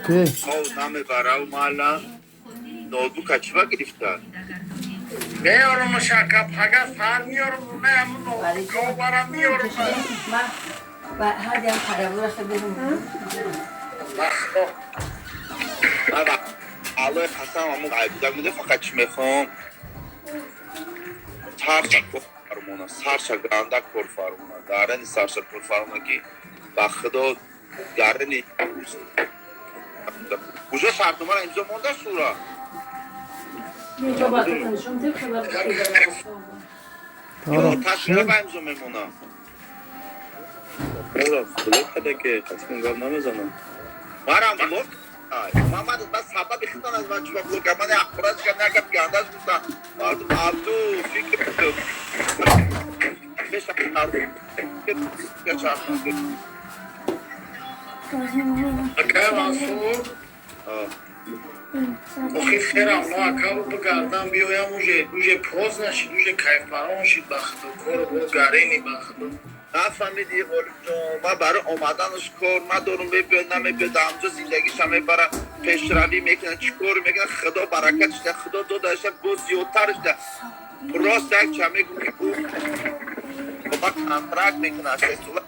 Ке? Хов намебарав маҳалла. Ноутбука чӣ ба гирифта? Меёрам шака, пага сар меёрам, не ҳамун ноутбука барам меёрам. Бахто. Аллои қасам, ҳамун айбудак меда, фақат чӣ мехоҳам? Сарша кор фармона, сарша ганда кор фармона, гарани сарша кор фармона, ки ба худо гарани уже шартномаро имзо монда шура. Ё ташкила ба имзо мемона. Блок када ки қасмон гап намезанам. Марам блок. Ман сабаби хидан аз ман чуба блок, ман ахборат кардам, як гап гандаш гуфтам. Мардум Абду фикр Акай Мансур, охи херам, но акаву бигардам биёям, уже поздно шид, уже кайфбарон шид, ба худо, кору бо гарени, ба худо. Нафаҳмиди, Ғолибҷон, ман барои омаданаш кор надорум, мебиёд, намебиёд, ҳамҷо зиндагиша мебара, пешравӣ мекунад, чӣ кор мекунад, худо баракат шуда, худо додаша, боз зиёдтар шуда. Просто як ча мегӯм, ки ӯ ба контракт мекунад, сесола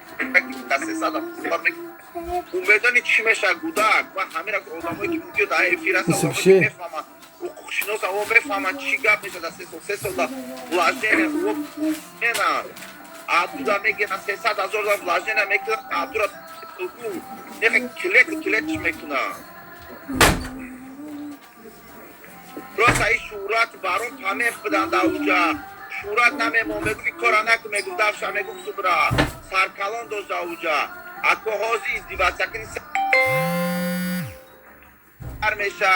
сесад кор мекунад. Ӯ медони чӣ мешавад, гудак? Ман ҳамира одамое ки мумкин дар эфир ҳастанд, мефаҳманд, ҳуқуқшинос о мефаҳманд, чӣ гап мешавад дар 3 сол, 3 сол да вложение о мена Абдуда мегиранд, 300 000 да вложение мекунанд, Абдура неха клет клетш мекунанд. Просто ин шӯҳрат барон памех буданд дар уҷа. Шӯҳрат намемон, мегуфт кора накун, мегуфт давша, мегуфт субра. Саркалон дошт дар уҷа. Ако ҳози издивачакини сар меша.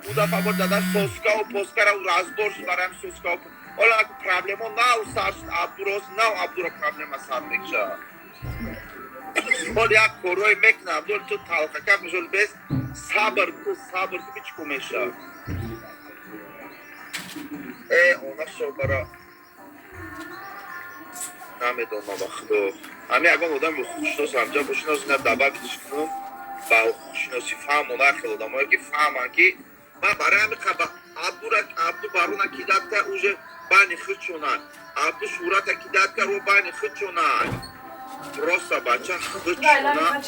Ӯ дафъа бор дада соскаву поскара ӯ разбор шуд барои ҳамин соскаву. Ҳоло ако проблемо нав сар шуд, Абдуроз нав Абдура проблема сар мекушад. Ҳол як корҳое мекунад, Абдул ту талхакак мешавӣ, бес сабр ку, сабр ку, чӣ ку мешавад. Э, она шобара намедонам, ба худо. Ҳамин ягон одами ҳуқуқшинос ҳамҷа бошинос, ина добавитш кунум ба ҳуқуқшиносӣ фаҳмона, хел одамое ки фаҳманд, ки ман барои ҳамин қаба Абдура Абду барона кидат кар, уже байни худшона. Абду шӯҳрата кидат кар, ӯ байни худшона. Просто бача худшона.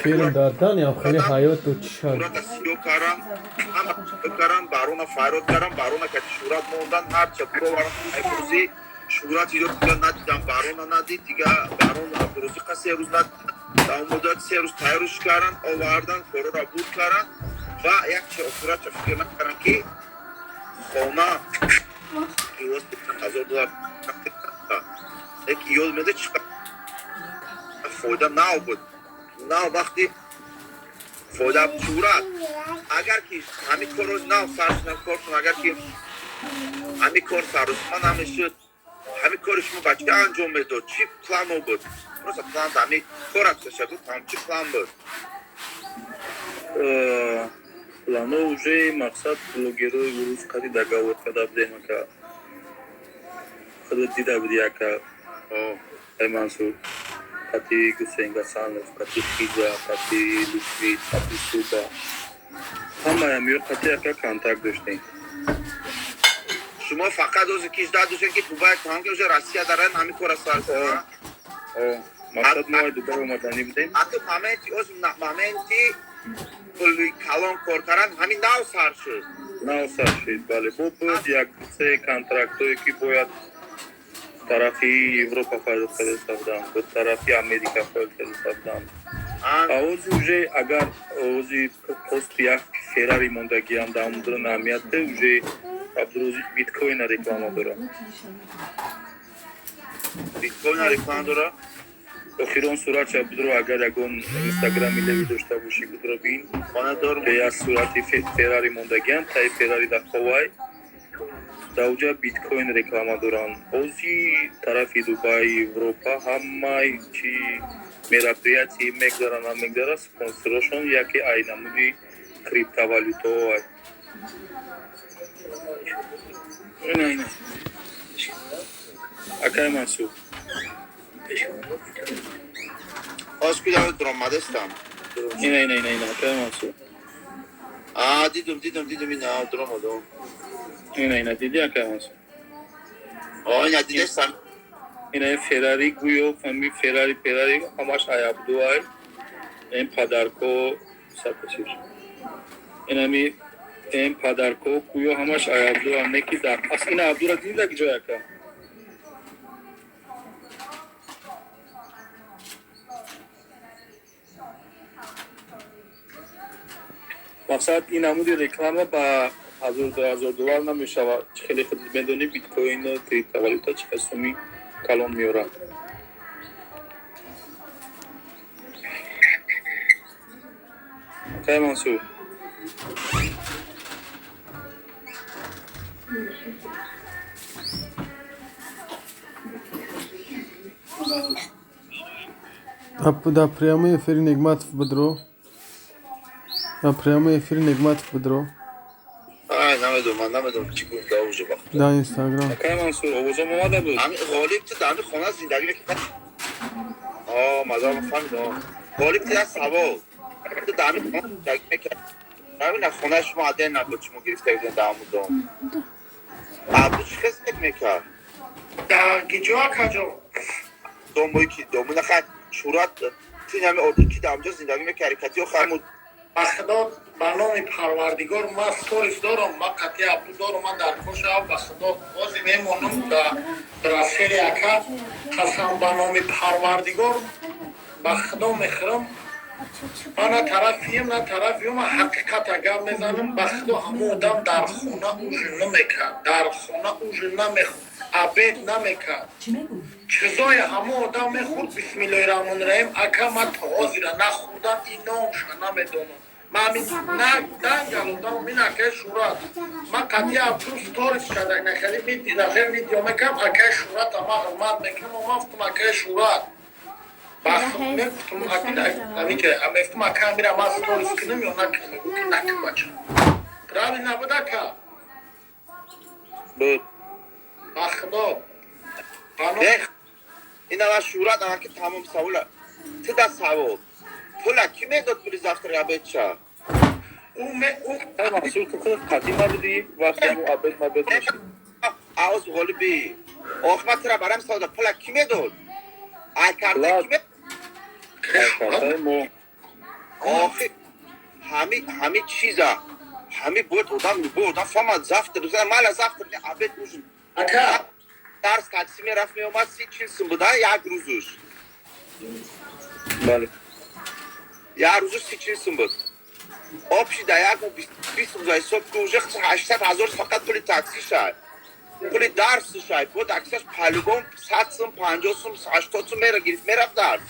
Филм дардан ям хеле ҳаёту чишад. Шӯҳрата сиё карам, ҳама карам, барона файрод карам, барона кати шӯҳрат мондан, ҳарча бироварам айбрӯзӣ шӯҳрат иро дига надидам, барона надид, дига барон Абдурӯзӣ қа 3 рӯз надидам. Дар муддати 3 рӯз тайёрш кардан, овардан, корора буд кардан ва як чи охиратша фикр накардан, ки хона 1000 доллар яки ёд меда, чӣ фоида нав буд, нав вақти фоида шӯҳрат. Агар ки ҳамин корро нав сар шудам кор кунам, агар ки ҳамин кор сарусма намешуд, ҳамин кори шумо ба чӣ анҷом медод? Чӣ плано буд? Просто план ҳамин корат шуд, там чӣ план буд? Плано уже мақсад блогерои урус қади договор карда будем, ака. Худо дида буди, ака. Ай Мансур. Қати Гусейн Гасанов, қати Хиза, қати Лутфи, қати Суба. Ҳамаям ё қати, ака, контакт доштем. Шумо фақат ози ки ждать доштед, ки Дубай тамом ки уже Россия даран ҳамин кора сар кунад? Мақсад мо ай Дубай омаданӣ будем. Ҳатто моменти оз моменти пули калон кор кардан ҳамин нав сар шуд. Нав сар шуд, бале. Бо буд як се контрактое, ки бояд тарафи Европа файдо карда буданд, бо тарафи Америка файдо карда буданд. А ози уже агар ози пости як Феррари мондагиам дар мудрун аҳамияте, уже Абдурозиқ биткоина реклама дорад. Биткоина реклама дорад? Охирон суратша будро, агар ягон инстаграми леви дошта бошӣ, будро бин. Хона дорум. Як сурати Феррари мондагиам, таи Феррари дар ховай. Дар уҷа биткоин реклама доранд. Ози тарафи Дубай, Европа ҳамаи чи мероприятие мегзаранд, мегзарад, спонсорошон яке ай намуди криптовалютаҳо ай. Ина, ина. Акай Мансур. Ҳоз ки даромадестам. Ина, ина, ина, ина, акай Мансур. А, дидум, дидум, дидум, ина, дуромадам. Ина, ина, диди, акай Мансур? О, ина дидестам. Ина Феррари гӯё, ҳами Феррари, Феррари ҳамаш ай Абдуай. Ин подарко сапасир. Инами ин подарко гӯё ҳамаш ай Абдуа, не ки дар ас ина Абдура диди дар ҷой, ака? Мақсад, ин намуди реклама ба ҳазор, 2000 доллар намешавад. Чӣ хеле худ медонӣ, биткоину криптовалюта чӣ қадр суми калон меорад. Акай Мансур. Дар прямой эфири Негматов бидро. Дар прямой эфири Негматов бидро. Ай, намедонам, ман намедонам чӣ гӯем да уже ба худо. Дар Инстаграм. Акай Мансур, овозам омада буд? Ҳами Ғолиб, ту дар ҳами хона зиндагӣ мекунӣ? О, мазам фаҳмидам. Ғолиб, ту як савол. Ту дар ҳами хона зиндагӣ мекардӣ? Ҳамина хонаи шумо аден набуд, шумо гирифта будем дар ҳамун дом. Абду чӣ хел зиндагӣ мекард? Дар гиҷо, акаҷон? Домое ки домуна хай шурат ту ҳами одам ки дар ҳамҷо зиндагӣ мекардӣ, кати охир ҳамун. Ба худо, ба номи Парвардигор, ман сторис дорам, ман қатъи Абду дорам, ман дар кошав, ба худо, бози мемонам да брасери, ака, қасам ба номи Парвардигор, ба худо мехӯрам, ман на тарафием, на тарафием, ман ҳақиқата гап мезанам. Ба худо, ҳамон одам дар хона ужин намекард, дар хона ужин намехӯрд, обед намекард. Чизои ҳамон одам мехӯрд, бисмиллоҳи раҳмони раҳим, ака, ман то ҳозира нахӯрдам, иномша намедонам. Ман на дангал одам мин, акаи Шурат, ман қатъи Абду сторис кардак, нахели нахел видео мекардам, акаи Шурата ман ҳурмат мекунам, ман гуфтам, акаи Шурат, мегуфтам, мегуфтам, ака, мира ман сторис кунам ё накунам? Мегуфт, ки накун, бача. Правильно буд, ака? Буд. Ба худо. Ина ва Шурат, анаки тамом савола. Ту да савол. Пула ки медод, пули завтра обедша? Мансур, ту худат қатъӣ набудӣ вақте ҳамун обед мабед мешид? Аоз ғолиби. Ох, ман тура барам савода, пула ки медод? Ай карда ки медод? Картаи мо. Охи, ҳами чиза, ҳами бояд одам, любой одам фаҳмад, завтра, мала завтра обед, ужин. Ака. Дарс такси мерафт, меомад, 30-40 сум буда як рӯзуш. Бале. Як рӯзуш 30-40 сум буд. Общий да як моҳ 20 рӯза ҳисоб ки, уже 800 000 фақат пули такси шай. Пули дарси шай. Бо таксиаш по-любому 100 сум, 50 сум, 80 сум мера гирифт, мерафт дарс.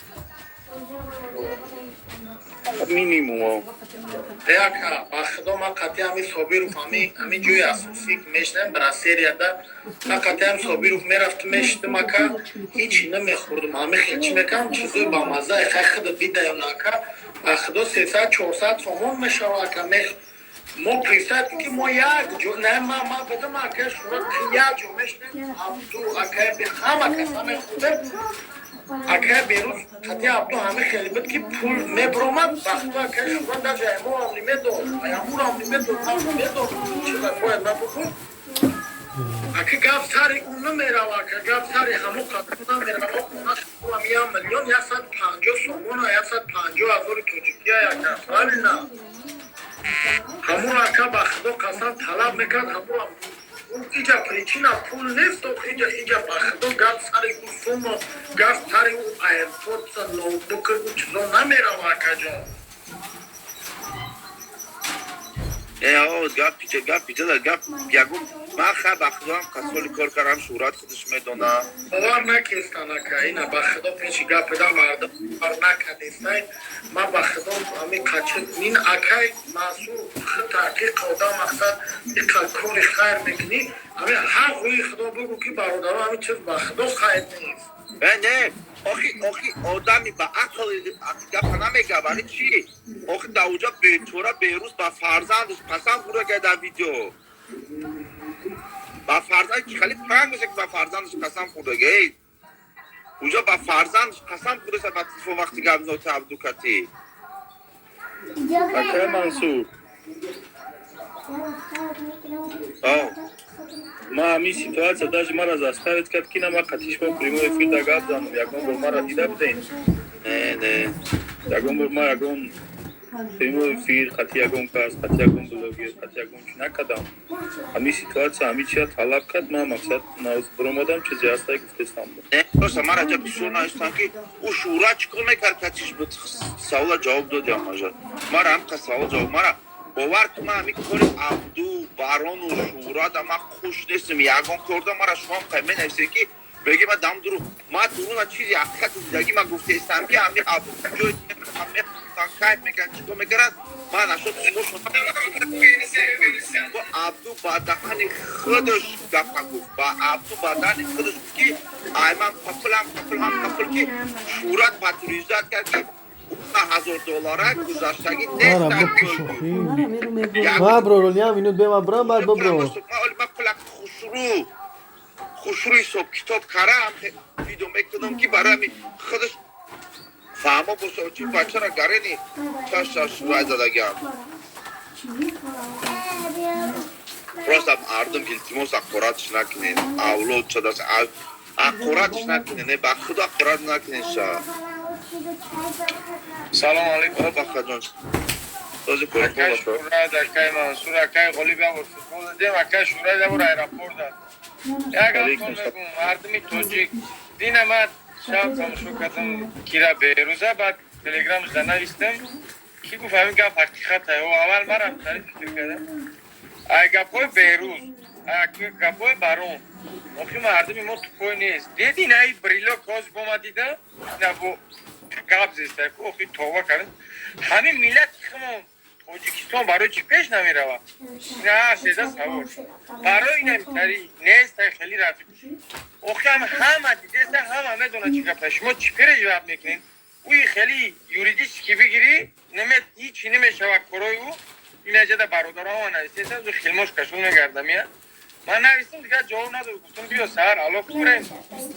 Минимум. Ака, ба худо, ман қатъи ҳами Собиров, ҳами ҷои асосӣ ки мешинем брасерияда, ман қатъи ҳами Собиров мерафтум, мешидим, ака, ҳичи намехӯрдум, ҳами хел чӣ мекардам, чизои бамаззае, хай худо бидаён, ака, ба худо, 300-400 сомон мешава, ака, мо представь ки мо як ҷо, не, ма бидам, ака Шура, як ҷо мешинем, Абду, ака, ҳама каса мехӯрдем, ака Берӯз, қатъи Абду ҳами хеле буд ки пул мебиромад, ба худо, ака Шура даже айморам намедод, аямурам намедод, ман медод, чиза бояд набукун, ака, гап сари ӯ намерава, ака, гап сари ҳамо қадр намерава, пулам 1 000 150 сомона, 150 000 тоҷикия, ака, правильно? Ҳамуро, ака, ба худо қасам, талаб мекард ҳамуро. Иҷа причина пул нест, иҷа, ба худо, гап сари ӯ сумо, гап сари ӯ аирподса, ноутбук, ӯ чизо намерава, акаҷон. Э, гап пича, гап пича, гап ягон ман ха, ба худо, ҳам касоли кор кардам, Шӯҳрат худаш медонам. Бовар накестан, ака, ина, ба худо, пеши гап да мардум бовар накардестай. Ман, ба худо, ами қачи ин акай Мансур, худ таҳқиқ одам, мақсад, иқа кори хайр мекунӣ, ами ҳақ рӯи худо бигӯ ки бародаро, ами чиз, ба худо, хайр нест. Э, не, охи, охи, одами ба ақл гапа намега, вале чӣ, охи, дар уҷа бечора Берӯз ба фарзандаш қасам хӯрда ка дар видео, ба фарзанд ки хеле панг меша ки ба фарзандаш қасам хӯрдага, эй, уҷа ба фарзандаш қасам хӯрдаса ба телефон вақти гап ноти Абдукатӣ. Акай Мансур. Ма ҳамин ситуация даже мара заставить кард, ки на ма қатиш мо прямой эфир да гап занам. Ягон бор мара дида будем? Не, не. Ягон бор ма ягон прямой эфир қати ягон кас, қати ягон блогер, қати ягон чи накардам. Ҳамин ситуация ҳамин чия талаб кард, ман мақсад биромадам, чизе ҳастай гуфтестам. Не, просто мара ҷа бисёр наистам, ки ӯ Шура чӣ кор мекард, катиш буд, савола ҷавоб додиам ажа. Мара ҳамқа савол ҷавоб мара бовар кун, ман ҳамин кори Абду, Барону Шӯҳрата ман хуш нестам. Ягон корда мара шумоам қай менависед, ки беги ма дам дуру ма дуруна чизи ҳақиқати зиндагӣ ма гуфтаистам, ки ҳами ҷой кайф мекард, чӣ кор мекард, ман нашуд. Абду ба даҳани худаш гапа гуфт, ба Абду ба даҳани худаш гуфт, ки ай ман қапилам, қапилам, қапил, ки Шӯҳрат патуризат кард, ки 1000 доллара гузаштагӣ. Ма бророл, як минут бема брам, баъд бобро. Ма пулак хушрӯ хушрӯ ҳисоб китоб карам, видео мекунам, ки барои ҳамин худаш фаҳмо боша, чи бачара гарени чашаш вай задагиам. Просто мардум, илтимос, ақоратш накунед, авлод шудааст, ақоратш накунед, не, ба худо, ақорат накунед ша. Салом алейкум. Бахаҷон. Акай Шӯҳрат, акай Мансур, акай Ғолиб, як бор футбол дидем, акай Шӯҳрат як бор аэропорт дад. Як гапто мегум, мардуми тоҷик. Дина ман шаб тамошо кардам кира Беруза, баъд телеграмаш да навистам, ки гуфт ҳамин гап ҳақиқат ай. Аввал марам тари фикр кардам. Ай гапҳои Беруз, ай гапҳои Барон. Охи мардуми мо тупой нест. Дидин ай бриллок ҳоз бома дида, ина бо гап зеста, охи товба кардам. Ҳамин миллати химон Тоҷикистон барои чӣ пеш намеравад? Ина сеза савол. Барои инамитари нест, хеле рафиқ. Охи ҳам ҳама дидеста, ҳама медонад чӣ гапа. Шумо чӣ переживать мекунед? Уи хеле юридически бигирӣ, неме ҳичи намешавад корои ӯ. Инаҷада бародаро нависеста, ӯ хилмош кашол мегардам я. Ман навистам, дигар ҷавоб надод. Гуфтам, биё саҳар ало курем,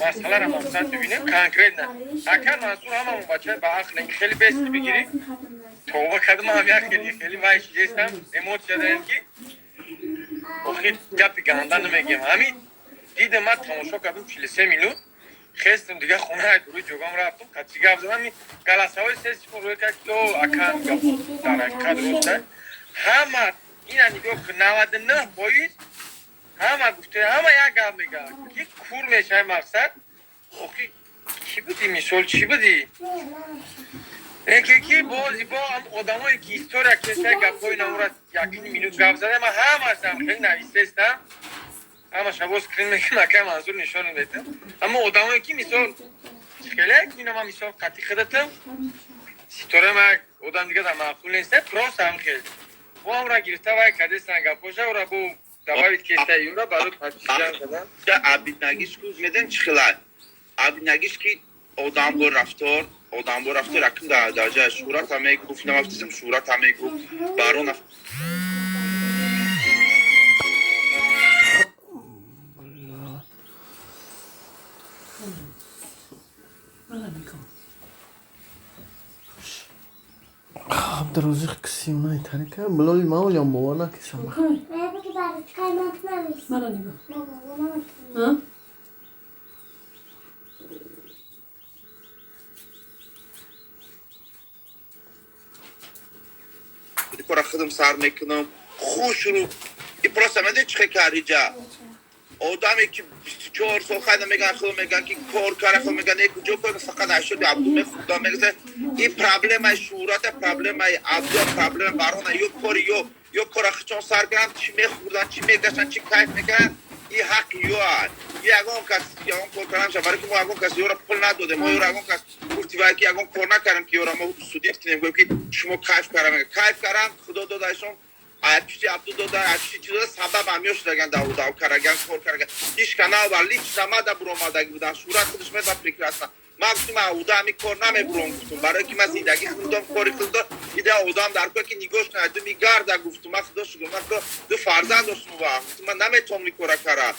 масъаларо мақсад бибинем конкретно. Ака Мансур, ҳамамон бачаи ба ақл, хеле бести бигирӣ. Товба кардам, ҳам як хеле хеле вай шидестам, эмоция дорем, ки охи гапи ганда намегем. Ҳамин дидам, ман тамошо кардам 43 минут, хестам, дигар хона рӯи ҷогам рафтам, кати гап задам, голосовой 3 секунд рӯй кард, ки о ака гап дар ҳақиқат роста. Ҳама ина нигоҳ кун, 99% ҳама гуфта, ҳама як гап мегӯяд, ки кур мешавӣ мақсад. Охи чӣ будӣ, мисол чӣ будӣ? Лекин ки бози бо одамое ки история кеса, гапҳои намура якни минут гап зада, ман ҳамашам хеле нависестам, ҳамаша боз скрин мекунам, акай Мансур нишон медам. Аммо одамое ки мисол хеле ина ман мисол қатъи худатам ситора, ма одам дига дар маъқул неста, просто ҳам хел бо ҳамра гирифта вай кардестан гапҳоша, ура бо добавить кеста юра барои подписчикам кадан. Абиднагиш ку меден чӣ хела абиднагиш, ки одам бо рафтор, одам бо рафтор акн дар дараҷаи Шӯҳрат ҳам мегуфт, намафтисм, Шӯҳрат ҳам мегуфт, Барон. Абдурозиқ кисимнаи тарика билоли маолям бовар накисам. Мара нигоҳ. А? Кора худам сар мекунам хушрӯ и просто медони чӣ кариҷа одаме ки 24 сол хайда меган, худо меган, ки кор кара, худо меган, не куҷо кор, фақат ашоди Абду мехуда мегӯза. Ин проблемаи Шӯҳрата, проблемаи Абду, проблема Барона, ё кори ё кора хичон сар карданд, чӣ мехӯрданд, чӣ мегаштанд, чӣ кайф мекарданд, ин ҳаққи ё аст. Ягон кас ягон кор кардан мешавад, барои ки мо ягон кас ёра пул надодем, мо ёра ягон кас гуфти вай ки ягон кор накардем, ки ёра мо судить кунем, гӯем ки шумо кайф карам, кайф карам. Худо додаашон, чизи Абду дода, чизи чи дода, сабаб ҳамё шудаган, даву дав караган, кор караган. Ҳеч канал лично мада буромадаги будан, Шӯҳрат худаш меда прекрасно. Ман гуфтум, уда ҳами кор намебуром, гуфтум, барои ки ман зиндагӣ худам, кори худам, ида одам дар кор ки нигоҳ кунад, ду мигарда, гуфтум, ман худо шукр, ман худо ду фарзанд доштум ва гуфтум, ман наметавонам ин кора кара.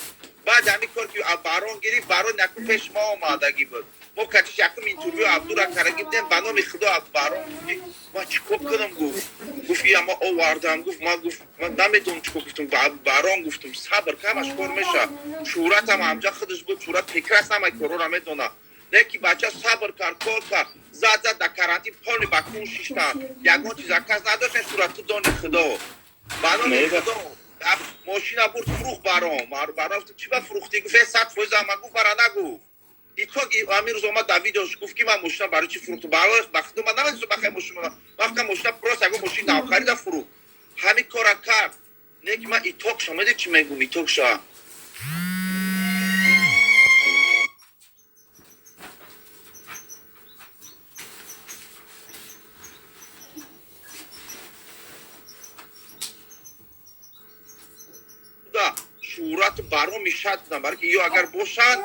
Баъд ҳами кор ки Барон гирифт, Барон яку пеш мо омадагӣ буд. Мо катиш якум интервю Абдура карда гирдем, ба номи Худо Баром гуфт, ман чӣ кор кунам, гуфт. Гуфт, я ма овардам, гуфт, ман, гуфт, ман намедонам чӣ кор гуфтам. Баром гуфтам, сабр, камаш кор меша. Шӯҳратам ҳамҷа худаш буд, шӯҳрат прекрасно ҳамаи корҳоро медона. Леки бача сабр кард, кор кард, зад зад, дар карантин полный ба кун шиштан. Ягон чиз акас надоштен, шӯҳрат, ту дони Худо. Ба номи Худо мошина бурд, фурӯхт баром. Баром гуфтам, чӣ ба фурӯхтӣ? Гуфт, 100% ама гуфт, бара нагуфт. Итоги ҳамин рӯз омад дар видеош гуфт, ки ман мошина барои чӣ фурӯхтам. Барои ба худо ман намедонистам, бахай мошина. Ман фақат мошина просто ягон мошини нав харида фурӯхт. Ҳамин кора кард. Не ки ман итогша, медонӣ чӣ мегӯм, итогша. Шӯҳрату баром мешад дидам, барои ки ё агар бошад.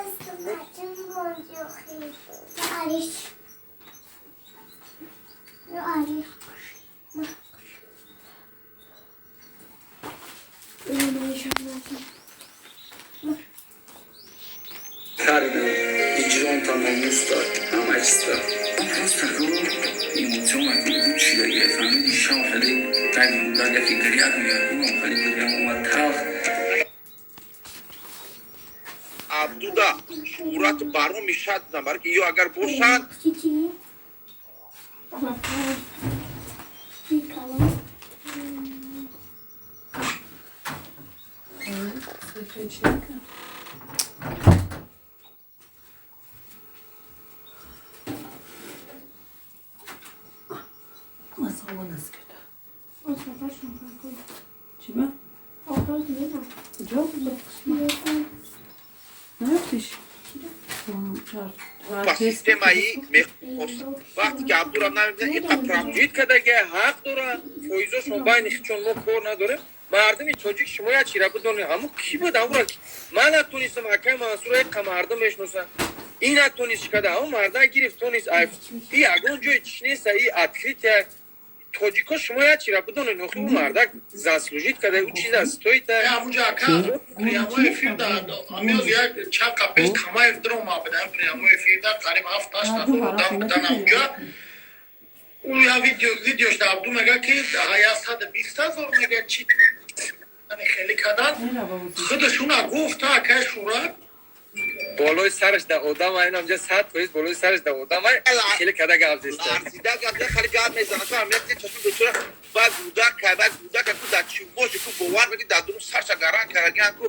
Харидам, иҷрон тамом, устод, ҳама чизта. Просто эмоцион шидаги фаҳмиди, шав хеле даг яке гиря меояд, унам хеле гиря омад, талх. Абдуда шӯҳрату баром мешад дидам, барои ки ё агар бошад. Чиба? Ба системаи мехост вақте ки Абдурам намебинад, ин ҷид кадаге ҳақ дора, фоизошон байни чун мо кор надорем. Мардуми тоҷик, шумо як чира бидонед, ҳамун кӣ буд, ҳамура ман натонистам, акай Мансура яқа мардум мешиносанд, ин натонист када, ҳамун марда гирифт, тонист. И ягон ҷои чиш неста, и открытия. Тоҷико, шумо як чира бидонед, охи ӯ мардак заслужить када, ӯ чиза стоит. Ҳамуҷа, ака, прямой эфир да амиёз як чанд қа пеш Камаев дирома будан, прямой эфир да қариб 7-8 нафар одам будан ҳамуҷа. Ӯ я видеош да Абду мега, ки 120 000 мега, чи хеле кадан, худашуна гуфта, акай Шӯрат. Болои сараш да одам, инамҷа 100% болои сараш да одам, хеле када гап зеста. Ларзида гап зад, хеле гап мезанад. Ҳам як чашми бечора, баъд гудак кай, баъд гудак ку дар чӣ боше, ку бовар мекунӣ, дар дурун сарша гаран караган ку.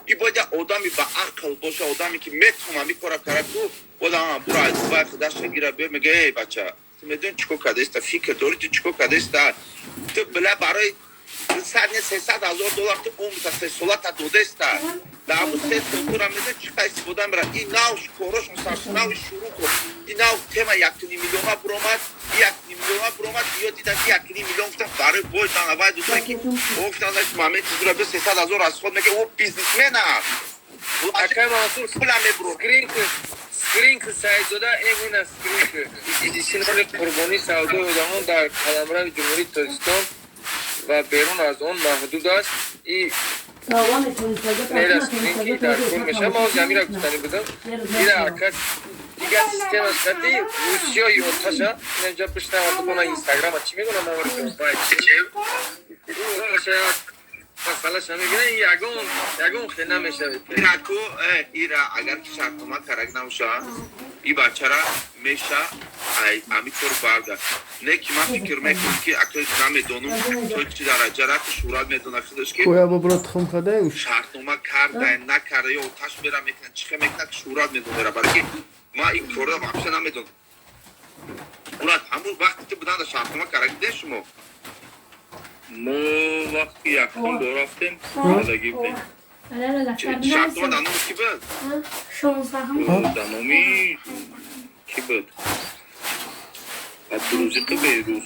И бояд як одами ба ақл боша, одаме ки метавона ҳамин кора кара ку. Бодам бура аз бай худаша гира биё, мега: «Эй бача, ту медонӣ чӣ кор кардаиста? Фикр дорӣ, ту чӣ кор кардаиста? Ту била барои 200 не, 300 000 доллар ту умрта 3 солата додаиста. Дар ҳамун 3 сол тура медонӣ чӣ қадр истифода мебарад?» Ин нав корошон сарнави шурӯъ кун, ин нав тема 1,5 миллиона буромад, 1,5 миллиона буромад. Ё дидан ки 1,5 миллион, гуфтан барои бой данавай додан, ки гуфтан моменти дура бо 300 000 расход мекунад, ӯ бизнесмен аст. Акай Мансур, пула мебурад. Скрин ку, скрин ку, Саидзода, ина скрин ку. Синхоли қурбонии савдои одамон дар қаламрави Ҷумҳурии Тоҷикистон ва берун аз он маҳдуд аст. И нера скрин ки дар кор мешавад. Ман ҳозир ҳамира гуфтанӣ будам. Ира акас дигар система шати русиё ёдташа. Инҷа бишнавад, бикона Инстаграма чӣ мегӯнам, масъалаша мегӯян, ягон хел намешавад. Ира ку, ира агар ки шартнома карак набоша, и бачара меша ами кор барда. Не ки ман фикр мекунам, ки ака намедонам то чӣ дараҷа рафт, шӯҳрат медона худаш ки Коя бобро тухм кадай уш. шартнома карда, накарда, ё оташ мера мекунад, чӣ хел мекунад, шӯҳрат медонера. Барои ки ман ин корро вообще намедонам. Мурад, ҳамун вақте ту будан, шартнома карак дидем шумо? Мо вақти якум бор рафтем, кардагӣ будем. Шартнома дар номи кӣ буд? Дар номи кӣ буд? Абдурозиқи Берӯз.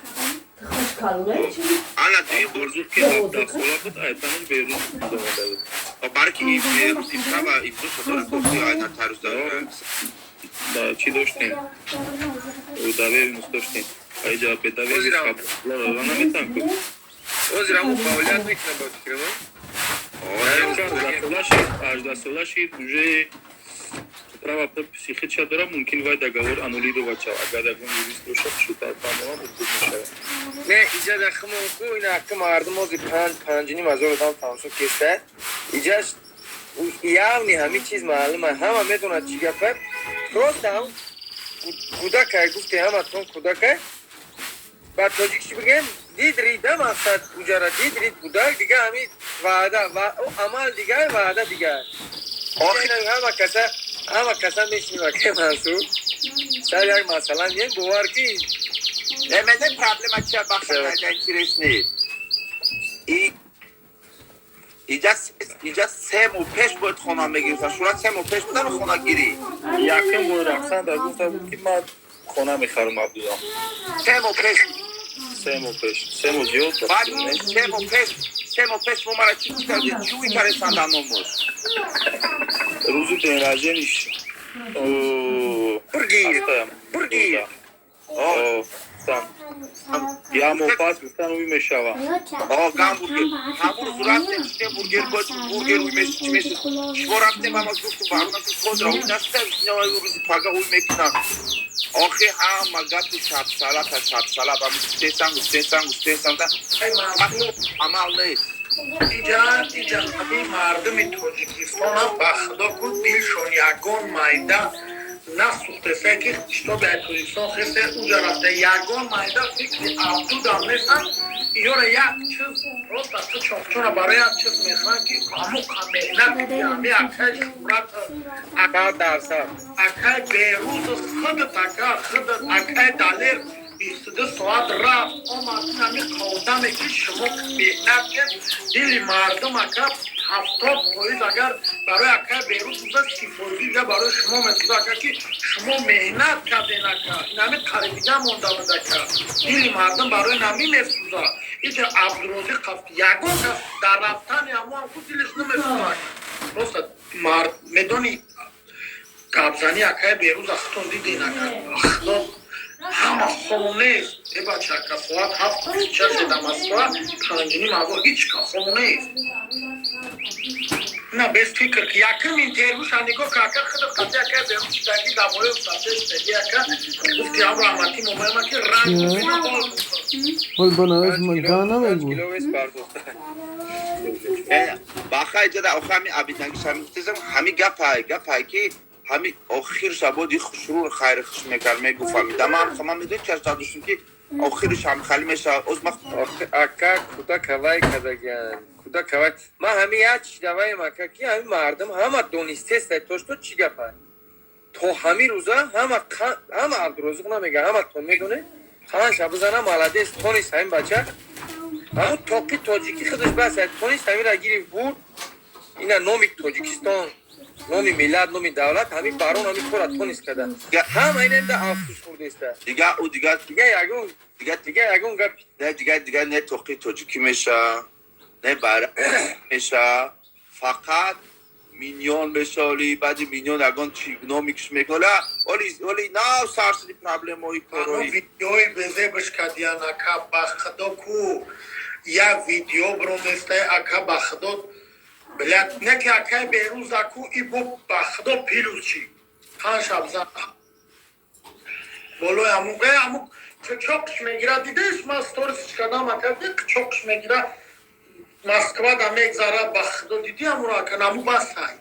Ана дуюм бор. Абдурозиқ ки 17 сола буд, айтанаш Берӯз омада буд. Барои ки Берӯз имшаба имзо шадора кофи айна тарӯз. Да, чӣ доштем, доверенность доштем, аиҷа бе доверенность наметавон ку. Ҳозир ҳамун фаъолият мекунад, ба фикрам. 18 сола шид, 18 сола шид, уже. Права подписи худша дорад, мумкин вай договор аннулировать шавад. Агар ягон юрист бошад, шутар фаҳмонам, хуб мешавад. Не, иҷа да химон ку, ина ки мардум ози 5-5,5 ҳазор одам тамошо кеста. Иҷаш явный ҳамин чиз маълума, ҳама медонад чӣ гапа. Просто ҳам кӯдакай, гуфте ҳаматон кӯдакай. Ба тоҷикчи бигем, дид рида мақсад уҷара дид рид кӯдак, дига ҳамин ваъда ва амал дигар, ваъда дигар. Ҳама каса мешинем, акай Мансур, сар як масъала мием, бовар ки. Меде проблема чия, бахша интересный. И иҷа 3 моҳ пеш бояд хона мегирифтан. Шура 3 моҳ пеш будам хонагирӣ. Якум бор Рақсан дар гуфта буд, ки ман хона мехарам, Абдулло. 3 моҳ пеш. 3 моҳ пеш, 3 моҳ зиёд. Баъд 3 моҳ пеш, 3 моҳ пеш мо мара чӣ кардем, чӣ уй кардем дар номус? Рӯзи день рождениш. Бургир, бургир. Як моҳ пас гуфтан, уй мешава. Гамбургер ҳамун рӯз рафтем, чине бургер, бояд бургер уй мешид, чӣ мешид. Шумо рафтем, ама гуфтум барона, ки хозра уй нашуда, рӯзи пага уй мекунам. Охи ҳама гапи шабшалата шабшала ба гуфтесам, гуфтесам, гуфтесам, амал нест. Иҷа ҳамин мардуми Тоҷикистонам, ба худо ку, дилшон ягон майда насӯхтесе, ки шитоби ай Тоҷикистон хесе уҷа рафта, ягон майда фикри абдудам нестанд. Ёра як чиз просто чона барои як чиз мехоҳанд, ки ҳамуқа меҳнат, ҳами акай Шӯҳрат, акай Берӯз, худат ака, худат акай Далер 22 соат рафт омад. Ҳами одаме ки шумо меҳнат кед, дили мардум ака 70%, агар барои акай Берӯз буда, 30 фоизи дига барои шумо месӯза ака, ки шумо меҳнат карден ака. Инами қарибида монда буд ака, дили мардум барои нами месӯза. Иҷа Абдурозиқ ягон кас дар рафтани ҳамоам ку дилиш намесӯза. Просто мард медони, гапзани акай Берӯз ахтон дидин ака, худо, ҳама хоб нест. Е бача ака, соат 7:26 да Москва, 5:30 ҳазор, ҳеҷ ка хоб нест. На без фикр ки якум интервюша нигоҳ ка ака, худат қати акай Берӯз шидаги, дар бораи устасе шидаги ака, гуфти ҳам раҳматӣ момояма ки ранг. Ҳол бо гана мегӯ. Баха иҷада охи ҳами абитангиш ҳами гуфтесам, ҳами гапай гапай ки ҳами охир шабоди хушрӯ хайр хуш мекард, мегуфт, ман ман медонӣ чаш доштум, ки охириш ҳам хали мешавад оз ма. Ака, кӯдак ҳавай кардагиан, кӯдак ҳавай. Ман ҳами як чиз даваем ака, ки ҳами мардум ҳама донистеста то что чӣ гапа. То ҳами рӯза ҳама Абдурозиқ намега, ҳама то медоне. Хан шаб бизана, молодец, тонист ҳамин бача. Ҳамун тоқи тоҷикӣ худаш бас, тонист ҳамира гирифт, бурд. Ина номи Тоҷикистон, номи миллат, номи давлат, ҳамин барон ҳамин кора тонист карда. Ҳама ина афсӯс хӯрдеста. Дига ӯ дига. Дига ягон дига. Дига ягон гап. Не, дига не тоқи тоҷикӣ меша, не байрақ меша, фақат миньон меша. Оли баъди миньон ягон чи номикш мекуна. Оли нав сар шуди проблемаҳои корои. Видеои безебаш кардиян ака, ба худо ку, як видео бироместай ака, ба худо, блядь, не ки акай Берӯз аку и бо, ба худо, плюс чи хан шабзан болои аму аму чоқш мегирад. Дидеш, ман сторис кардам ака, чоқш мегирад, Москва да мегзарад, ба худо, диди амуро ака, наму басай.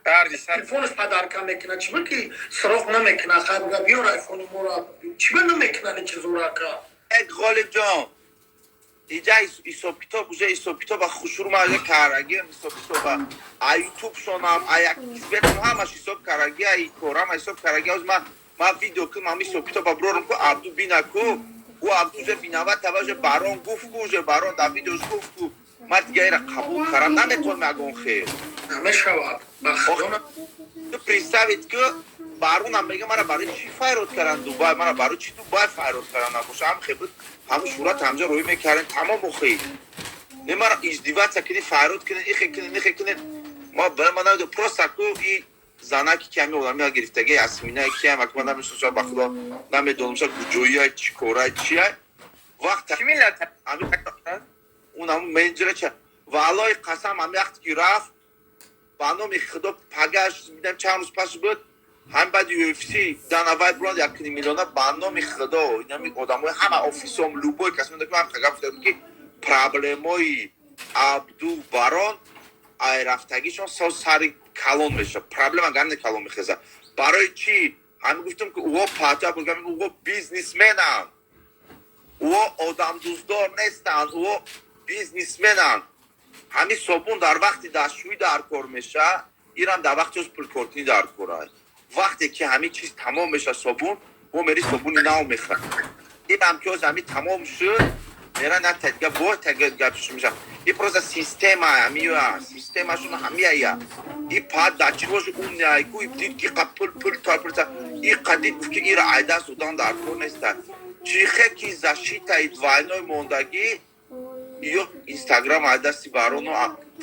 Телефонаш падарка мекунад, чиба ки сироқ намекунад? Хай буга, биёр айфони моро, чиба намекунад ин чизоро ака? Ғолиб ҷон, иҷа ҳисоб-китоб, уже ҳисоб-китоба хушрӯ ма карагиам, ҳисоб-китоба а ютуб шонам, а як кисбетам, ҳамаш ҳисоб караги, ай корама ҳисоб караги. Оз ман видео кунам, ҳами ҳисоб-китоба бирорам ку, Абду бина ку, ӯ Абду уже виноват ава, уже барон гуфт ку, уже барон дар видеош гуфт ку, ман дига ира қабул карам наметавонам ягон хел. Намешавад, ба худо. Ту представить ку, баронам мега, мара барои чӣ файрод кардан Дубай, мара барои чӣ Дубай файрод кардан? Набоша ҳам хел буд, ҳамун сурат ҳамҷа рӯй мекардем, тамом. Охи не, мара издеваться кунед, файрод кунед, ихе кунед, ихе кунед. Ма ба ман намедонам, просто ку и занаки ки ҳами одами гирифтаги Ясмина, ки ҳам ака, ман намешиносам, ба худо намедонам, ша куҷоия, чӣ кора, чия вақт. Чӣ миллат? Он ҳамун менеҷера ча, валлои қасам, ҳами вақте ки рафт. Ба номи Худо, пагаш бидам, чанд рӯз пас буд, ҳам баъди UFC Дана Вайт бурад 1,5 миллиона. Ба номи Худо, инами одамои ҳама офисом, любой кас меда, ки ман гап гуфтам, ки проблемои Абду Барон ай рафтагишон со сари калон мешавад, проблема гарни калон мехезад. Барои чӣ? Ҳамин гуфтам, ки ӯ пата буд, ӯ бизнесменанд, ӯ одамдӯстдор нестанд, ӯ бизнесменанд. Ҳамин собун дар вақти дастшӯӣ дар кор мешавад, ирам дар вақти пулкоркунӣ дар кора. Вақте ки ҳамин чиз тамом мешавад, собун, мо мери собуни нав мехарем. Инам ки ҳоз ҳамин тамом шуд, мера на тадига бо тага мешавад. И просто система ҳамия, системашон ҳамияя. И пад дар чӣ бошу, умняйку дид, ки қа пул, пул та пул и қадид, гуфт, ки ира айдаст додан дар кор неста. Чихе ки защитаи двойной мондагӣ ё Инстаграм айдасти барону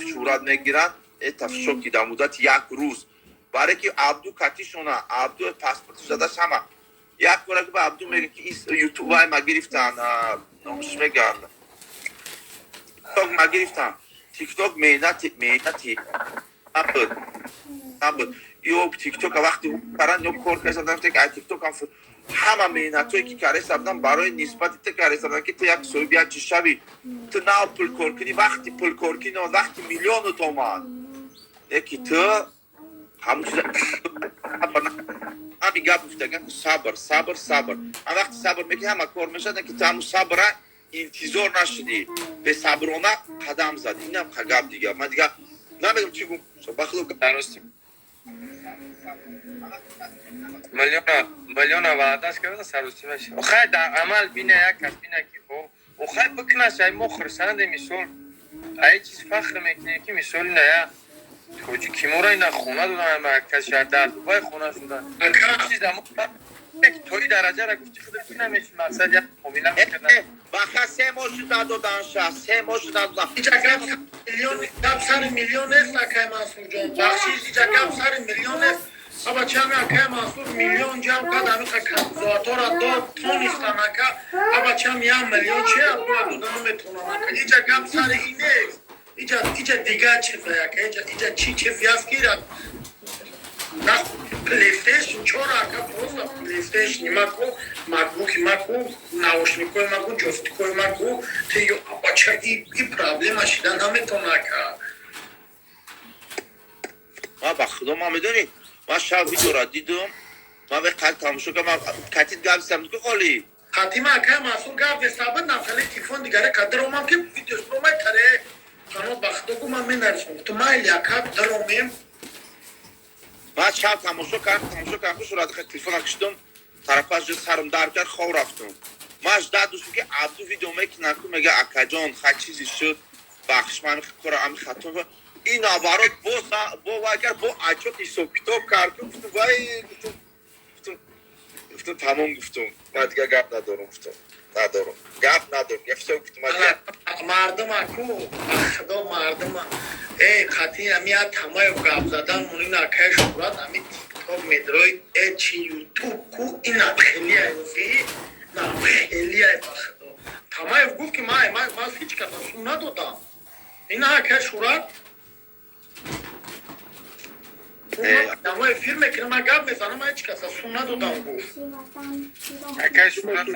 шӯҳрат мегиранд. Это в шоке дар муддати як рӯз, баре ки Абду катишона, Абду паспорти задаш ҳама як бора ки ба Абду мега, ки Ютуб вай ма гирифтан, номш меган, Тикток ма гирифтан. Тикток меҳнати, меҳнати набуд, набуд. Ё Тиктока вақти каран ё кор кардан, ки ай Тикток ҳам ҳама меҳнатое ки кареса будан, барои нисбати ту кареса будан, ки ту як соҳиби як чиз шавӣ. Ту нав пулкоркунӣ, вақти пулкоркунӣ, вақти миллионут омад, леки ту ҳамун чиза ҳами гап гуфтаган: сабр, сабр, сабр. Ҳам вақти сабр мекунӣ, ҳама кор мешавад, ки ту ҳамун сабра интизор нашудӣ, бесаброна қадам задӣ. Инам гап дига, ман дига намедонам чӣ гум ба худо. Дарости миллиона, миллиона ваъдаш карда, саросима шид. Хай, дар амал бина, як кас бина, ки хай бикунаш. Ай мо хурсандем, мисол, ай чиз фахр мекунем, ки мисол ина я тоҷики моро ина хона додан, кас дар Дубай хона шудан. Чиз то и дараҷара гуфти худо ки намеши, мақсад як комила мекардан. Баха, 3 моҳ шуд надоданша, 3 моҳ шуд надодан. Иҷа гап миллион, гап сари миллион нест, акай Мансурҷон, бахшиш, иҷа гап сари миллион нест. Аба чами акай Мансур миллион ҷамъ кард, амиқа камзоатора дод, тонистан ака. Аба чам 1 миллион чи абдула дода наметонам, ака. Иҷа гап сари ин нест, иҷа дигар чиза, ака. Иҷа чӣ чизе аст, ки на PlayStation 4, ака, просто PlayStation маку, MacBook маку, наушникои маку, ҷойстикои маку, ти ё абача и проблема шида наметона, ака. Ман ба худо, ман медонӣ, ман шаб видеора дидум, ман бе қад тамошо кардам, катит гап зидам ки қоли. Хатима акай Мансур гап бесабад нафали телефон дигаре ка даромам, ки видео ромай таре кано, ба худо гу, ман менарисам, гуфтам, майли, ака, даромем. Ман шаб тамошо кардам, тамошо кардам, сурати телефона киштум, тарафаш сарам дард кард, хоб рафтум. Ман ждать доштум, ки Абду видео мекунад, ку мега: «Акаҷон, хай, чизе шуд, бахш, ман кора ами хато». Ин наоборот, бо вай кард, бо отчёт ҳисоб китоб кард. Гуфтум: «Вай», гуфтум, гуфтум, гуфтум, тамом, гуфтум, ман дигар гап надорам, гуфтум, надорам, гап надорам, я всё, гуфтум, ман дигар. Мардума ку, ба худо, мардума э қати ами я тамаю гап задан мунин, акай Шӯҳрат, ами Тикток медрои, э чи Ютуб ку, ина хелия ёфи на хелия. Ба худо, Тамаев гуфт, ки ман ҳеҷ каса сум надодам. Ина, акай Шӯҳрат, Тамаев эфир мекунам, ман гап мезанам, ман ҳеҷ каса сум надодам, гуфт. Акай Шӯҳрат.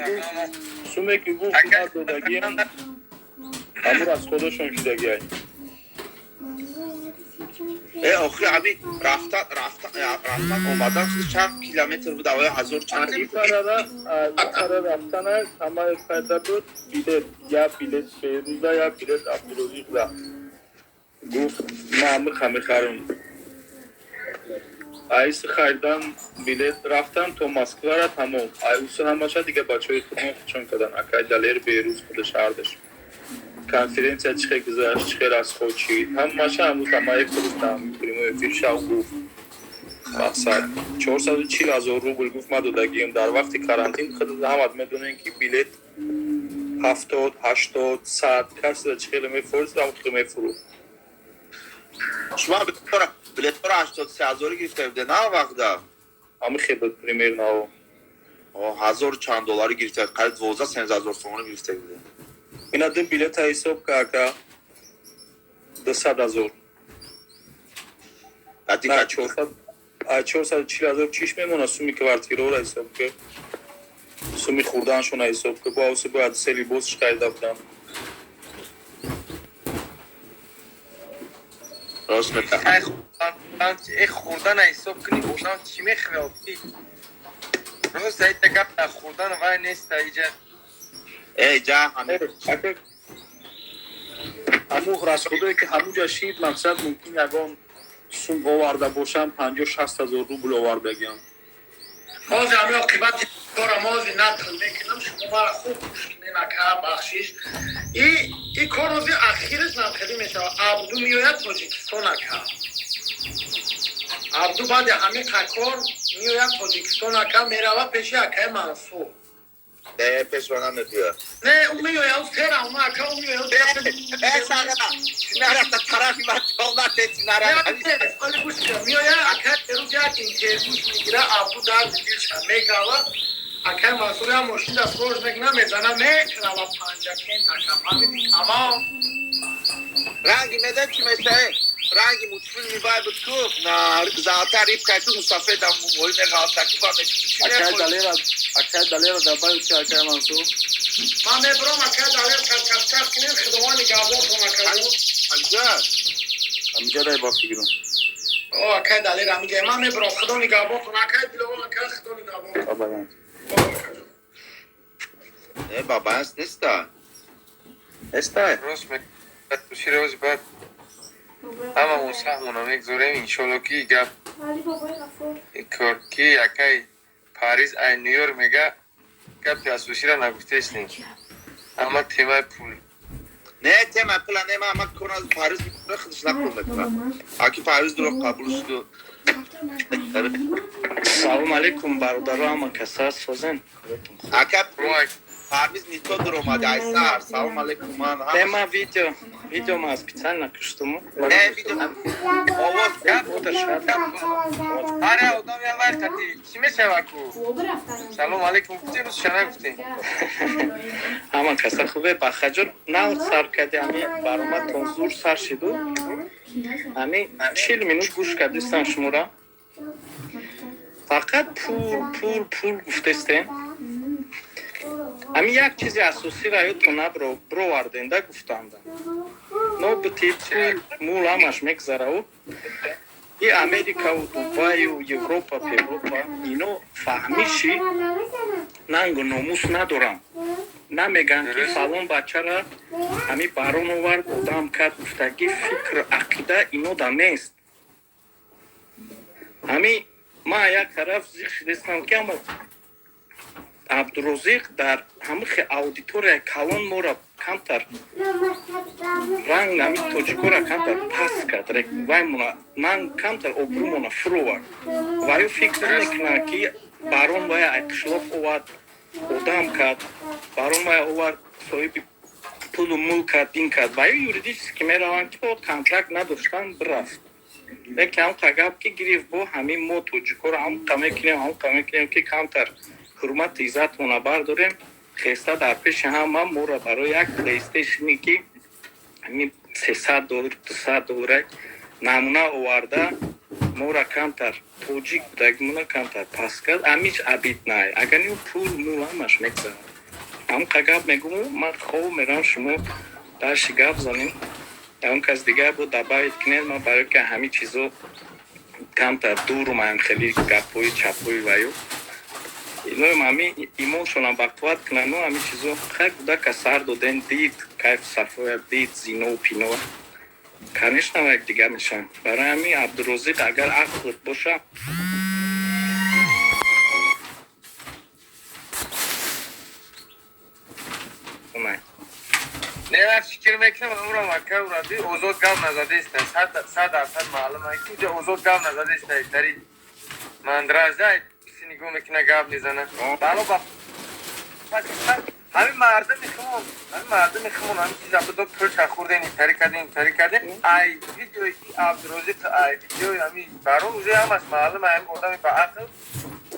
Суме ки гуфт надодагиам, ҳамур аз худошон шудагиай. Э, охи, ами рафтан, рафтан, рафтан, омадан чанд километр буд, авоя ҳазор чанд. Ипара рафтана ҳамаи хайда буд билет, як билет Беруза, як билет Абдурозиқда. Гуфт, ман амиқа мехарам. Айси харидан билет, рафтан то Москвара, тамом. Айуси ҳамаша дига бачаҳои худмон худшон кардан. Акай Далер, Беруз, худаш ҳардаш. Конференсия чӣ хел гузашт, чӣ хел расход шид, ҳамаша ҳамун тамаи худаш прямой эфир шав гуфт. Мақсад 440 000 рубл, гуфт, ман додагием дар вақти карантин. Худ ҳамат медонем, ки билет 70, 80, 100, касида чӣ хеле мефурӯшад, ҳам хеле мефурӯхт. Шумо билетҳоро 83 ҳазорӣ гирифта буде на вақта? Ҳами хел буд примерно. Ҳазору чанд долларӣ гирифта, қариб 12-13 ҳазор сомонӣ гирифта буде. Ина ду билета ҳисоб ка, ака, 200 000. На, 440 000 чиш мемона? Суми квартираро ҳисоб ки, суми хӯрданшона ҳисоб ки, бо авси бояд се либосш харида будам. Рост мека. Ай хӯрдана ҳисоб кунӣ, одам чӣ мехӯрад? Рост, айта гап дар хӯрдан вай неста иҷа. Э, ҷа ҳами. Ҳамун расходое ки ҳамуҷа шид, мақсад, мумкин ягон сум оварда бошам, 50-60 ҳазор рубл овардагиам. Ҳозир ҳами оқибати корам ҳозир нақл мекунам, шумо мара хуб гӯш кунед, ака, бахшиш. И кор ҳозир ахираш намхелӣ мешавад. Абду меояд Тоҷикистон, ака. Абду баъди ҳамин кор меояд Тоҷикистон, ака, мерава пеши акаи Мансур. Не, пешва намебиё. Не, ӯ меояд, ӯ сера ума, ака, ӯ меояд. Э, сагана, нарафта тарафи ман томате, нарафта. Гӯш кун, меояд, ака, рӯз як интервюш мегира, Абду дарди дилша мегава. Акаи Мансур ям мошин дастгоҳш мекуна, мезана, мерава Панҷакент, ака, фаҳмидӣ? Тамом. Ранги медон чӣ мешаве? Ранги мультфилми вай буд ку, на золотая рыбка, ку мусафеда мои меғалта ку ба. Акай Далера, акай Далера добавить, акай Мансур. Ман мебурам, акай Далер, чакчак кунем. Худованд нигаҳбонтон, акаҷон. Аҷа. Ҳамҷадай ба фикрм. О, акай Далер ҳамиҷа. Ман мебурам, худо нигаҳбонтон, акай Диловар, акай, худо нигаҳбонтон. Бабаян. Не, бабаянс неста. Нестай. Рост меширози, баъд ҳамамон саҳмона мегзорем, иншолло, ки гап кор ки акай Париз ай Нью-Йорк мега, гапи асосиро нагуфтестем, ама темаи пул. Не, тема пула не, ма кор аз Париз худш нақл мекунам. Аки Париз дурӯғ қабул шуд. Салом алейкум, бародаро, ҳама каса созен. Ака Парвиз нито дуромади, айсар. Салом алейкум, ман. Не, ма видео ма специально куштуму. Не, видео овоз. Ҳар одам я вай қати чӣ мешава ку? Салом алейкум гуфтем, рӯзша нагуфтем. Ҳама каса хубе, бахаҷон. Нав сар кади, ҳами баромадтон зур сар шиду. Ҳами 40 минут гӯш кардистам шуморо. Фақат пул, пул, пул гуфтестем. Ҳамин як чизи асосиро ёдтон бироварденда гуфтанда. Нобути пул мул ҳамаш мегзараву и Америкаву Дубаю Европа, Европа ино фаҳмиши нангу номус надорам. Намеган ки фалон бачара ҳами барон овард, одам кард, гуфтагӣ фикр ақида ино да нест. Ҳами ман як тараф зиқ шидестам, ки ама Абдурозиқ дар ҳамихи аудиторияи калон мора камтар ранг, ҳами тоҷикора камтар паст кард, ваймона ман камтар обрӯмона фуровард. Ваю фикр намекунад, ки барон вая ай қишлоқ овард, одам кард, барон вая овард, соҳиби пулу мулк кард, дин кард. Ваю юридически мераванд, ки контракт надоштан, бирафт. Лекин ҳамқа гап ки гирифт, бо ҳамин мо тоҷикоро ҳамқа мекунем, ҳамқа мекунем, ки камтар ҳурмату иззатмона бардорем. Хеста дар пеши ҳама моро барои як плейстейшне, ки ҳамин 300 доллар, 200 доллара намуна оварда, мора камтар тоҷик будагимона камтар пас кард. Амич абид най, агар ни пул мул ҳамаш мегзарад. Ҳамқа гап мегӯм, ман хоб мерам, шумо дарши гап занем. Ягон кас дигар бо добавить кунед. Ман барои ки ҳамин чизо камтар дурумаям, хеле гапҳои чапҳои ваю иноем, ҳами имоншонам бақувват кунану ҳамин чизо. Хай, кӯдака сар доден, дид, кайфу сафоя дид, зинову пино, конечно, як дигар мешаванд. Барои ҳамин, Абдурозиқ, агар ақлат боша. Не, ман фикр мекунам, умрам ака уради озод гап назадеста, 100% маълум ки уҷа озод гап назадеста, тари мандражда киси нигоҳ мекуна, гап мезана. Бало ба ҳамин мардами хумон, ҳамин мардами хумон, ҳамин чиз абдо пул хӯрдем, тари кардем, тари кардем. Ай видеои Абдурозиқ, ай видеои ҳамин барон уже ҳамаш маълум, ҳамин одами ба ақл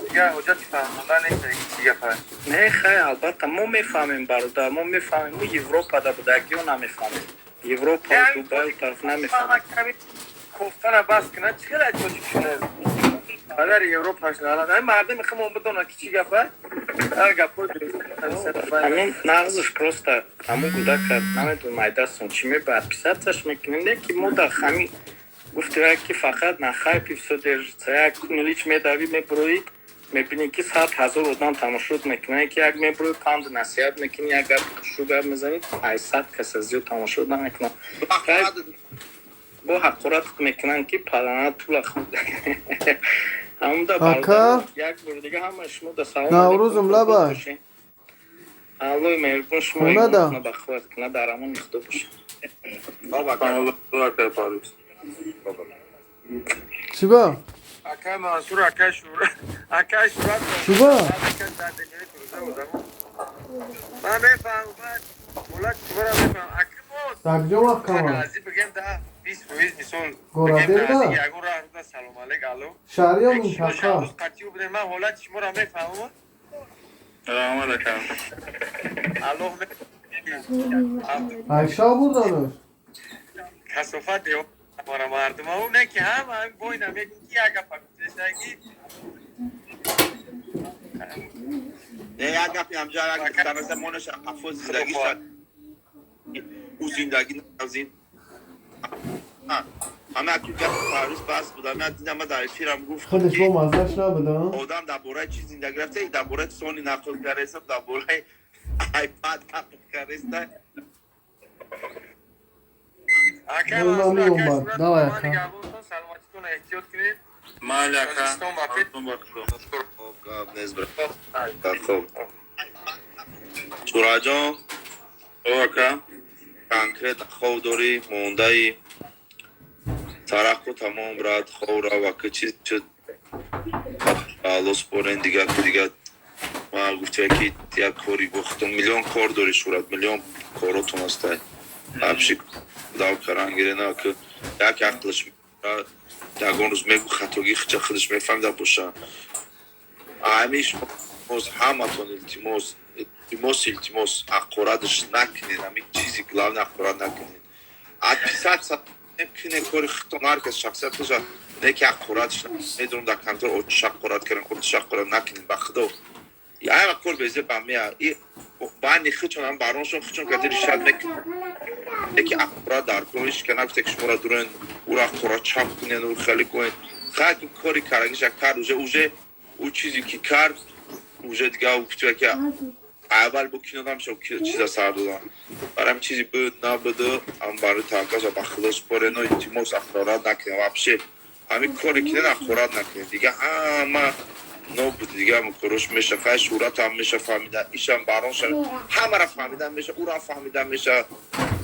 дигар ҳоҷати фаҳмонда нест, чӣ гапа. Не, хай, албатта, мо мефаҳмем, бародар, мо мефаҳмем. Мо Европада будагиё намефаҳмем, Европа, Дубай тараф намефаҳмем. Кофтана бас кунад, чӣ хеле тоҷик шумо падари Европаш лаълат. Ҳамин мардами худмон бидонад, ки чӣ гапа, ҳар гапҳои. Ҳамин нағзш просто ҳамун кӯдака намедонам, айдастон чӣ мебарад, писатсаш мекунем, не ки мо дар ҳамин гуфти, ки фақат на хайпе всё держится. Як кунилич медавӣ, мебуроӣ, мебинӣ, ки 100 000 одам тамошот мекунад, ки як мебуроӣ, панду насиҳат мекунӣ, як гапи хушу гап мезанӣ, ай 100 каса зиёд тамошот намекунад. Бо ҳақорат мекунанд, ки падана тула ҳамуда. Ака? Як бори дига ҳама шумо да салом. Наврӯзум лабай. Аллои меҳрубон шумо Хонада. ба қувват кунад, дар амони Худо бошед. Акай Парвиз. Чӣ ба? Акай Мансур, акай Шура, акай Шура. Чӣ ба? Ман мефаҳмам, ман ҳолати шуморо мефаҳмам. Аки мо Дар куҷо маҳкама? Наздик бигем, 10-20%, мисол. Горадерда? Бигем, наздик ягон роҳ руда, салом алейк, алло. Шаҳри ё Як шумо минтақа? шаб қатъӣ будем, ман ҳолати шуморо мефаҳмам. Раҳмат, ака. Аллоҳ Айша бурданаш. Касофат мара мардум не ки ҳама ҳамин бойна мегӯм, ки як гапа гуфтесаги. Не, як гапи ҳамҷа, як духтараса монаша қафо зиндагиша, ӯ зиндагӣ назин. Ҳама аку гапи Парвиз бас буд. Ҳама дидам, ма дар эфирам гуфт. Худаш бо маззаш набуда? Одам дар бораи чи зиндагӣ рафта, дар бораи сони нақл кардаистам, дар бораи айпад нақл кардаиста. Акай Ой, Мансур, ман акай меомад. Шура, Давай, ман ака. нигаҳбонтон, саломатитон, эҳтиёт кунед. Майли, ака. Тоҷикистон ба пеш. Ба Худо. Хоб, гап нест, бра. Хоб, Шураҷон. О, ака. Конкрет хов дорӣ, мондаи тараққу тамом, брат, хов рав, ака, чиз шуд, алло спорен. Дигар ки дигар ман гуфтия, ки як кори бохтум, миллион кор дорӣ, Шурат, миллион коротон ҳастай, абши дав каран гирена, ки як ақлш ягон рӯз мегу, хатогӣ хича худаш мефаҳмида боша. Ҳамиш боз ҳаматон илтимос, илтимос, илтимос, ҳақораташ накунед. Ҳамин чизи главное, ҳақорат накунед. Отписаться кунед, кори худтон, ҳар кас шахсият боша, не ки ҳақоратш. Медонам, дар контор отиш ҳақорат кардем, отиш ҳақорат накунед, ба Худо. Яма кор безе ба мея бани худшон ҳам бароншон худшон кати решать мекунад, яки ҳақорат дар кор ҳеч ка нагуфте, ки шуморо дуроен, уро ҳақорат чап кунед, ӯ хеле кунед. Хай, ки кори карагиша кард, уже ӯ чизе ки кард, уже дига гуфтия, ки аввал бо кино намеша чиза сар додан. Барам чизи буд набуду, ам барои таваккал ба Худо спорено. Илтимос, ҳақорат накунед вообще. Ҳамин коре кинед, ҳақорат накунед, дига ҳама нобуд, дига ҳама корош меша. Хай, шӯҳратам меша, фаҳмида, ишам баронша, ҳамара фаҳмида меша, ӯрам фаҳмида меша.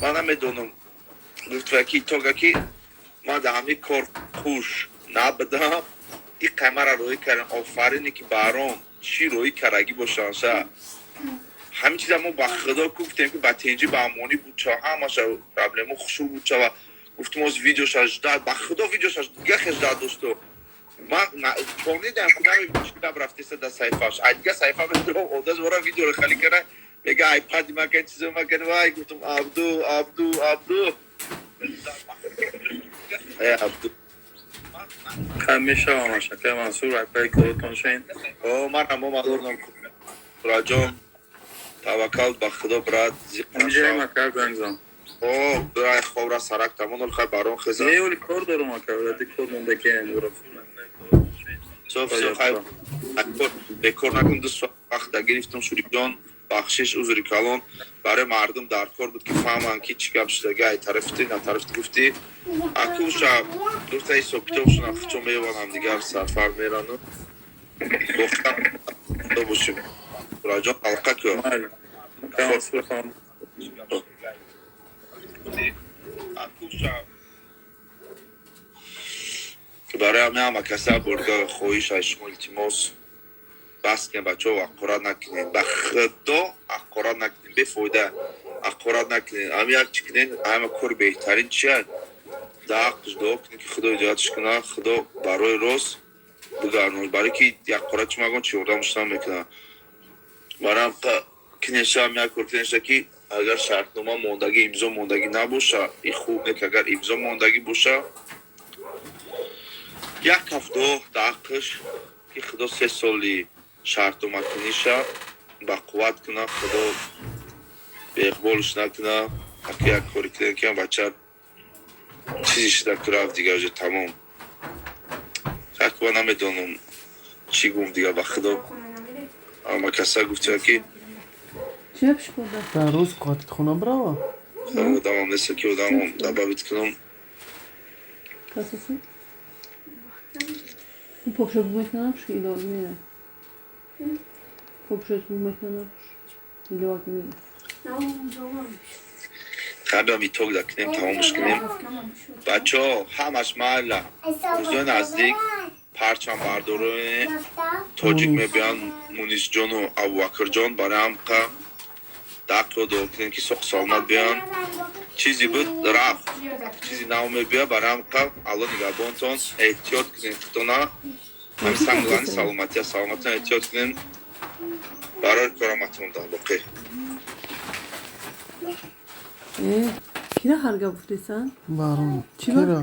Ман намедонам, гуфтва ки тога ки ман дар ҳамин кор хуш набудам, и қаймара роҳӣ кардем. Офарине, ки барон чӣ роҳӣ карагӣ бошанд ша. Ҳамин чиза мо ба Худо гуфтем, ки ба тенҷӣ, ба амонӣ буд ча, ҳамаша проблема хушур буд чава. Гуфтем, оз видеоша ждать, ба Худо, видеоша дига хе ждать дошту. Ман понидам, ки намеб рафтеса дар саҳифааш, ай дига саҳифа медурам, одаз бора видеоро хали кара, мега айпади макан, чизо макан. Вай, гуфтам, Абду, Абду, Абду, э Абду. Хай, мешавам, акай Мансур, акай, коротон шен. О, ман мо мадорнам, Раҷон, таваккал ба Худо, брат. Ҳамиҷаем, ака, занг. О, брай, хобра сарак тамон, хай, барон хеза. Не, оли кор дорум, ака, ради кор монда ки ем. Всё, всё, хай, бекор накун, 2 соат вақт гирифтам, Шурикҷон, бахшиш, узри калон. Барои мардум дар кор буд, ки фаҳманд, ки чӣ гап шудаги, ай тарафи ту, на тарафи ту гуфтӣ. Акуша гуфта, ҳисоб китобшона хучо меёванам, дигар сафар мерану. Худо бошем. Раҷон, ҳалқа ку. Майли. Ака Мансур, хон. Акуша барои ҳама ҳама каса бурда хоҳиш аз шумо, илтимос, бас кунед, бачаҳо, ҳақорат накунед, ба Худо, ҳақорат накунед, бефоида ҳақорат накунед. Ҳами як чӣ кунед, ҳама кори беҳтарин чия, дар ҳаққш дуо кунед, ки Худо ҳидоятш кунад, Худо барои рост бигарнод, барои ки ҳақорат чи магон чи ёрдамш намекунад. Барам кунешам як кор кунеша, ки агар шартнома мондагӣ, имзо мондагӣ набоша, и хуб не, ки агар имзо мондагӣ боша. Як ҳафто даақш, ки Худо 3 соли шартномакуниша ба қувват куна, Худо беиқболш накуна. Аки як кори кунем, ки бача чизи шуда ку, рафт, дига уже тамом. Акба намедонам чӣ гум дига, ба Худо, ама каса гуфтем, ки Чия пишкода? Дар рӯз қувватит хона брава? Одамам нест, ки одамам добавить кунам. Касоси? Попшот бумехнанапш ило мира. Попшот бумехнанапш ило мира. Хабам итог дакунем, тамомш кунем. Бачаҳо, ҳамаш майла, рӯзои наздик парчамбардорони тоҷик мебиёнд, Мунисҷону Абубакрҷон. Барои ҳамқа дақиқо дуо кунем, ки соқ саломат биёнд. Чизе буд, рафт, чизи нав мебиёд. Барои ҳамқа Алло нигаҳбонтон, эҳтиёт кунем худтона. Ҳами санглани саломатия, саломатон, эҳтиёт кунем. Барои кораматон боқӣ. Э, кира ҳарга гуфтесан? Барон. Чӣ ба? Кира?